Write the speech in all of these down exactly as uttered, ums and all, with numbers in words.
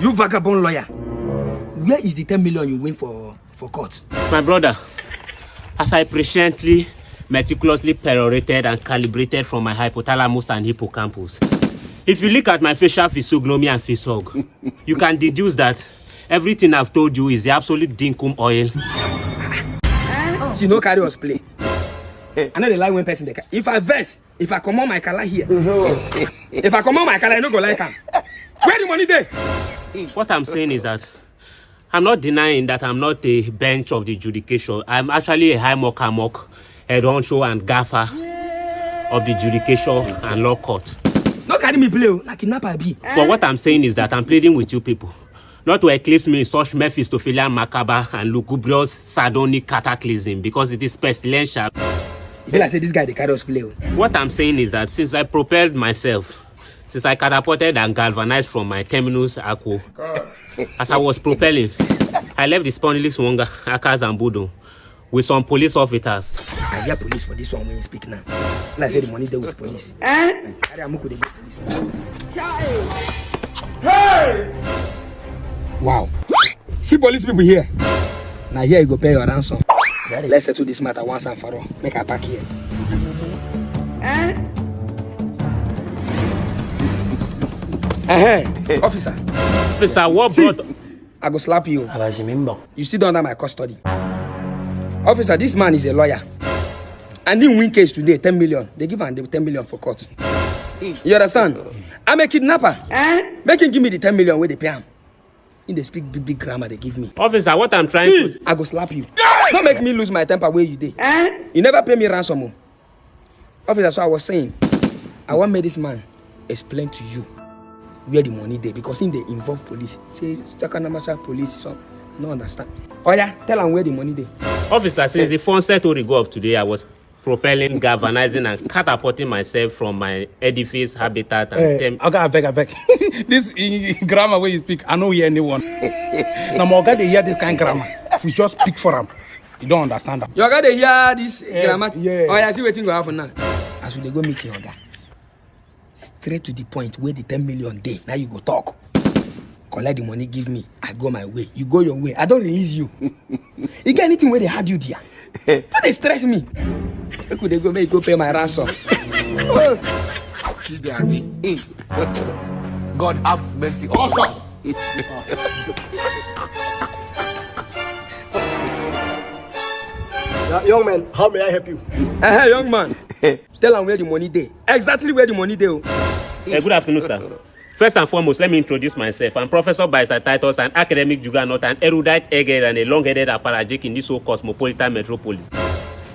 You vagabond lawyer, where is the ten million you win for, for court? My brother, as I patiently, meticulously perorated and calibrated from my hypothalamus and hippocampus, if you look at my facial physiognomy and physiog, you can deduce that everything I've told you is the absolute dinkum oil. See, no carry us play. I know they like when person they ca- If I vex, if I come on my color here, if I come on my color, I no go like am. Where the money dey? What I'm saying is that I'm not denying that I'm not a bench of the judication. I'm actually a high mock, mock, head honcho and gaffer of the judication and law court. No carry me play o, na kidnapper I be. But what I'm saying is that I'm pleading with you people not to eclipse me in such Mephistophelian, macabre, and lugubrious sardonic cataclysm, because it is pestilential. E be like say this guy dey carry us play o. What I'm saying is that since I propelled myself, since I catapulted and galvanized from my terminus aqua, as I was propelling, I left the Spondylus Wonga, Akas and Budo, with some police officers. I hear police for this one wey you speak now. Like say the money dey with police. Carry Amuku dey go police now. Wow. See police people here. Now here you go pay your ransom. Let's settle this matter once and for all. Make I park here. Uh-huh. Officer, Officer, what brought I go slap you. Abajimimbo. You still don't under my custody. Officer, this man is a lawyer. And he win case today, ten million. They give am the ten million for court. You understand? I'm a kidnapper. Make him give me the ten million wey they pay am. He dey speak big big grammar they give me. Officer, what I'm trying to I go slap you. Don't make me lose my temper where you dey. You never pay me ransom o. Officer, so I was saying, I want make this man explain to you where the money dey because he dey involve police. Say Chakanamacha police, so I no understand. Oh yeah, tell am where the money dey. Officer, since the phone set to go of today, I was propelling, galvanizing, and catapulting myself from my edifice, habitat, and Eh, tem- Oga, abeg, abeg. This eh, grammar wey you speak, I no hear anyone. Na my oga dey hear this kind grammar. If you just speak for am, you don't understand am. Your oga dey hear this grammar. Yeah. Oh yeah, see wetin go happen now. As we dey go meet your oga, straight to the point where the ten million dey. Now you go talk. Collect the money, give me. I go my way. You go your way. I don't release you. You get anything where they had you there? How they stress me? Make we dey go, make you go pay my ransom. Oh. God have mercy on us. Yeah, young man, how may I help you? Uh-huh, young man. Tell am where the money dey. Exactly where the money dey. Oh. Eh, good afternoon, sir. First and foremost, let me introduce myself. I'm Professor Baisa Titus, an academic juggernaut, an erudite egghead, and a long-headed apparatchik in this so cosmopolitan metropolis.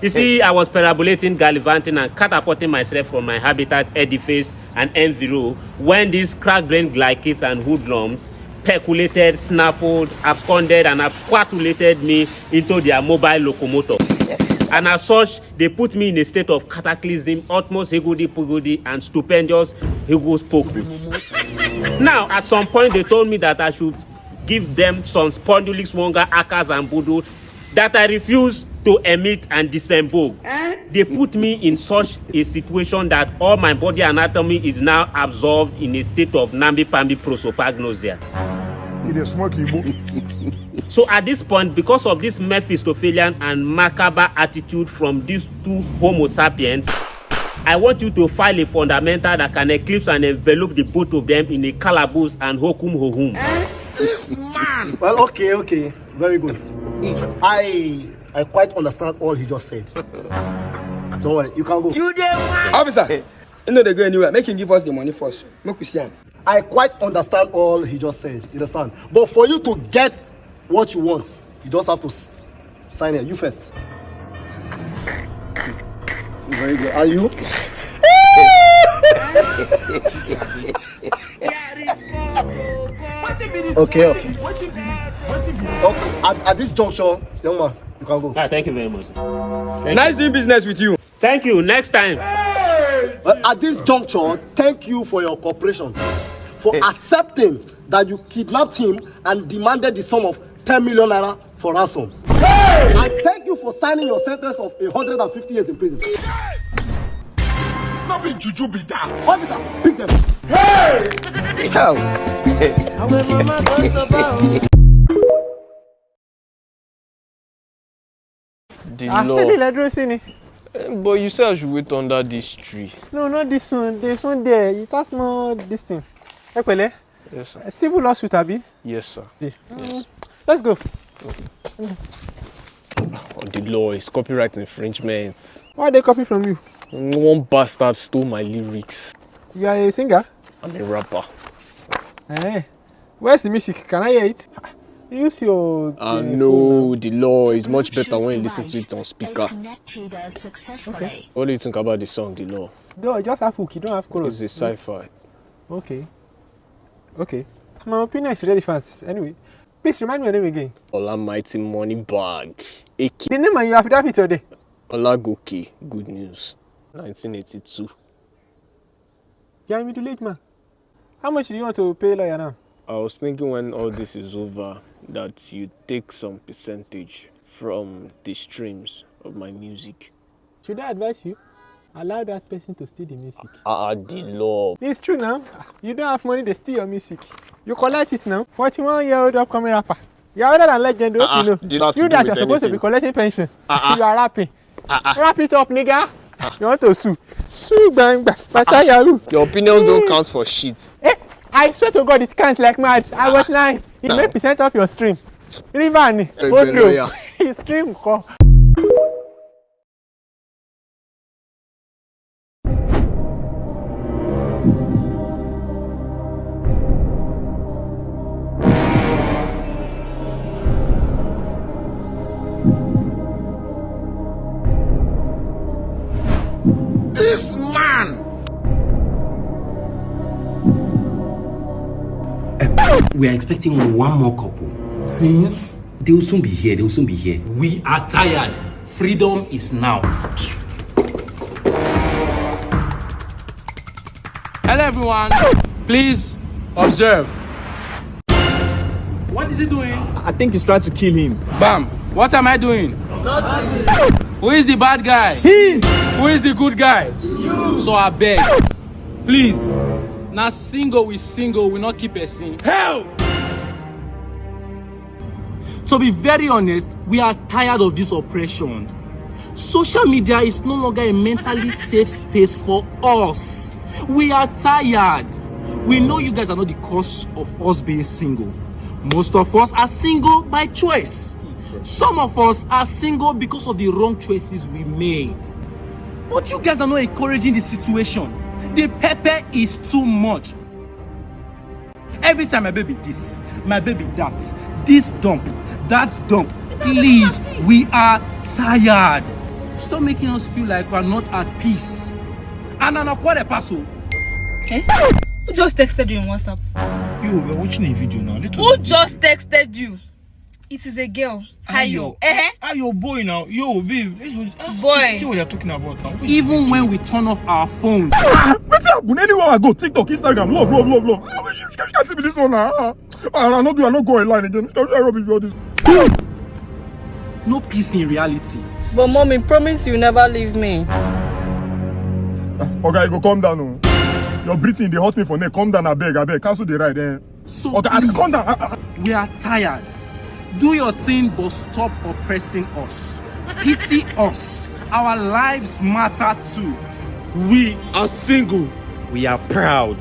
You see, I was perambulating, gallivanting, and catapulting myself from my habitat, edifice, and enviro when these crack-brained glycates and hoodlums percolated, snaffled, absconded, and absquatulated me into their mobile locomotor. And as such, they put me in a state of cataclysm, utmost higgledy-piggledy, and stupendous higgledy piggledy. Now, at some point, they told me that I should give them some Spondylus Wonga, Akas, and Budo that I refuse to emit and disembowel. They put me in such a situation that all my body anatomy is now absorbed in a state of namby-pamby prosopagnosia. You dey smoke Igbo? So at this point, because of this Mephistophelian and macabre attitude from these two Homo sapiens, I want you to file a fundamental that can eclipse and envelop the both of them in a calaboose and hokum hohum. Well, okay, okay, very good. I I quite understand all he just said. Don't worry, you can go. Officer, you know they go anywhere. Make him give us the money first. Make we see am. I quite understand all he just said. You understand? But for you to get what you want, you just have to s- sign here. You first. Very good. Are you? Okay, okay. Okay. At, at this juncture, young man, you can go. Ah, thank you very much. Nice doing business with you. Thank you. Next time. Well, at this juncture, thank you for your cooperation, for accepting that you kidnapped him and demanded the sum of ten million naira for ransom. And thank you for signing your sentence of a hundred and fifty years in prison. No be juju be that. Officer, pick them. Hey! Yo! The Ah, law. Ṣebí ilẹ̀ dúró sí ni? Eh, But you say I should wait under this tree. No, not this one. This one there. It has more this thing. Ẹ pẹ̀lẹ́. Yes, sir. Civil lawsuit, abi? Yes, sir. Let's go. Oh, the law is copyright infringement. Why they copy from you? One bastard stole my lyrics. You are a singer? I'm a rapper. Eh. Where's the music? Can I hear it? Use your. Ah, uh, no, phone the law is much better when you listen to it on speaker. Okay. What do you think about the song, The Law? No, just have hook. You don't have chorus. It's a sci-fi. Okay. Okay. My opinion is relevant. Anyway, please remind me your name again. Almighty Money Bag. A K The name and you have that it today. Olagoke. Good news. nineteen eighty-two. You are a middle-aged man. How much do you want to pay lawyer now? I was thinking when all this is over that you take some percentage from the streams of my music. Should I advise you? Allow that person to steal the music. Ah, the law. It's true now. You don't have money, they steal your music. You collect it now. forty-one year old upcoming rapper. You're older than legend, don't Ah, you know? did not You do that with you're supposed to be anything. Collecting pension. Ah, ah. You are rapping. Ah, ah. Wrap it up, nigga. You want to sue? Sue, bang, bang. Master Yahoo. Your opinions don't count for shit. Eh, I swear to God, it can't like mad. I was lying. It No. Make percent of your stream. River ni. Beg, beg, Odro. lawyer. Stream call. This man! We are expecting one more couple. Since? They will soon be here. They will soon be here. We are tired. Freedom is now. Hello, everyone. Please observe. What is he doing? I think he's trying to kill him. Bam. What am I doing? Nothing. Who is the bad guy? Him. Who is the good guy? You. So I beg, please. Now single we single, we not keep a sin. Hell! To be very honest, we are tired of this oppression. Social media is no longer a mentally safe space for us. We are tired. We know you guys are not the cause of us being single. Most of us are single by choice. Some of us are single because of the wrong choices we made. But you guys are not encouraging the situation. The pepper is too much. Every time my baby this, my baby that, this dump, that dump. Please, we are tired. Stop making us feel like we are not at peace. And an aquare paso. Eh? Who just texted you on WhatsApp? You were watching a video now. Little Who just texted you? It is a girl. Ayo. Eh? Ah, your boy now. Yo, babe. Let's go. Ah, Boy. See, see what they're talking about now. Wait, Even wait. When we turn off our phones, Ah, wetin happen? Anywhere I go, TikTok, Instagram, love, love, love, love. Ah, you can't see me this one now. Ah, I no do, I no go online again. Which kind of rubbish be all this? No peace in reality. But mommy, promise you never leave me. Oga, you go calm down, oh. Your breathing dey hurt me for neck. Calm down, abeg, abeg. Cancel the ride, eh? So Oga, please, calm down. Ah, ah, ah. We are tired. Do your thing, but stop oppressing us. Pity us. Our lives matter too. We are single. We are proud.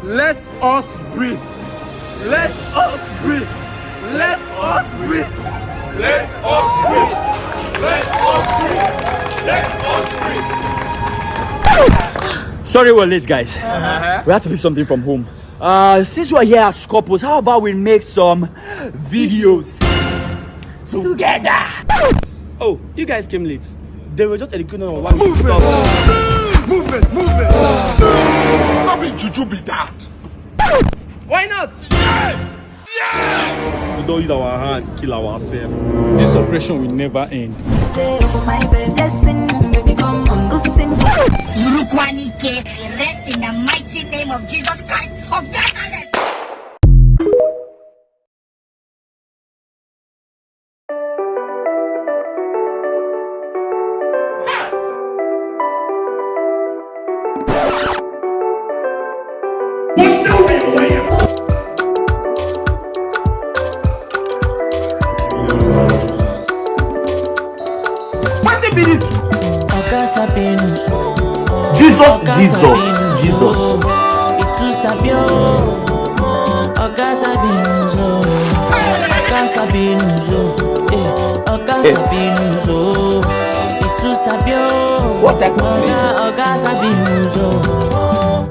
Let us breathe. Let us breathe. Let us breathe. Let us breathe. Let us breathe. Let us breathe. Sorry we're late, guys. We had to pick something from home. Uh, since we're here as couples, how about we make some videos together? Oh, you guys came late. They were just educating on why we Movement, movement. No be juju be that. Why not? We don't use our hand, kill ourselves. This oppression will never end. Say, oh my blessing, baby, come on, go sing. Urukwanike, rest in the mighty name of Jesus Christ of Nazareth. Be this. Oga Sabinus. Jesus, Oga Jesus, Sabinus, Jesus. oh. Itu Sabio. Oga Sabinus. Oh. Oga Sabinus. Oh. Eh. Oga Sabinus. Oh. Itu Sabio. What type of thing? Oga Sabinus. Oh.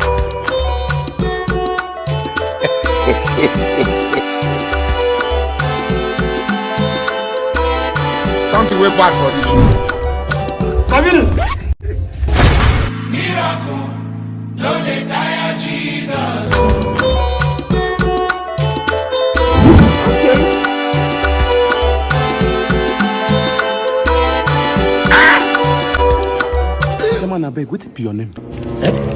Something wey bad for this room. Sabinus. Miracle, no dey tire Jesus. Chairman, abeg, wetin be your name?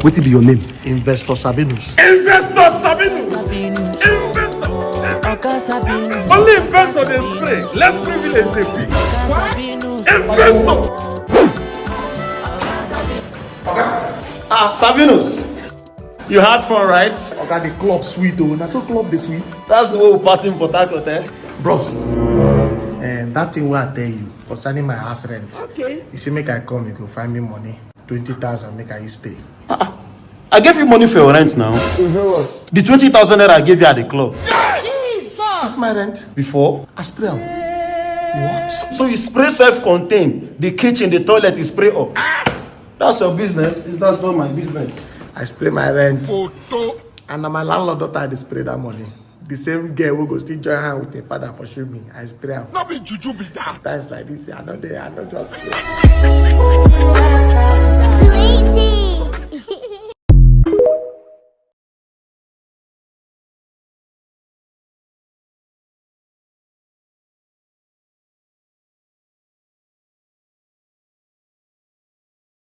Wetin be your name? Investor Sabinus. Investor Sabinus. Sabinus. Investor. Oga Sabinus. Only investor dey spray. Less privilege dey pay. Sabinus. Investor. Ah, Sabinus. You had fun, right? Oga, the club sweet oh. Na so club dey sweet. That's the way we party in Port Harcourt, eh? Bros, and that thing wey I tell you concerning my house rent. Okay. You say make I come, you go find me money. Twenty thousand make I use pay. I gave you money for your rent now. The twenty thousand naira I gave you at the club. That's my rent. Before? I spray am. What? So you spray self-contained. The kitchen, the toilet, you spray up. That's your business. That's not my business. I spray my rent. And na my landlord daughter I dey spray that money. The same girl wey go still join hand with her father pursue me. I spray am. No be juju be that. Times like this, I no dey, I no just play.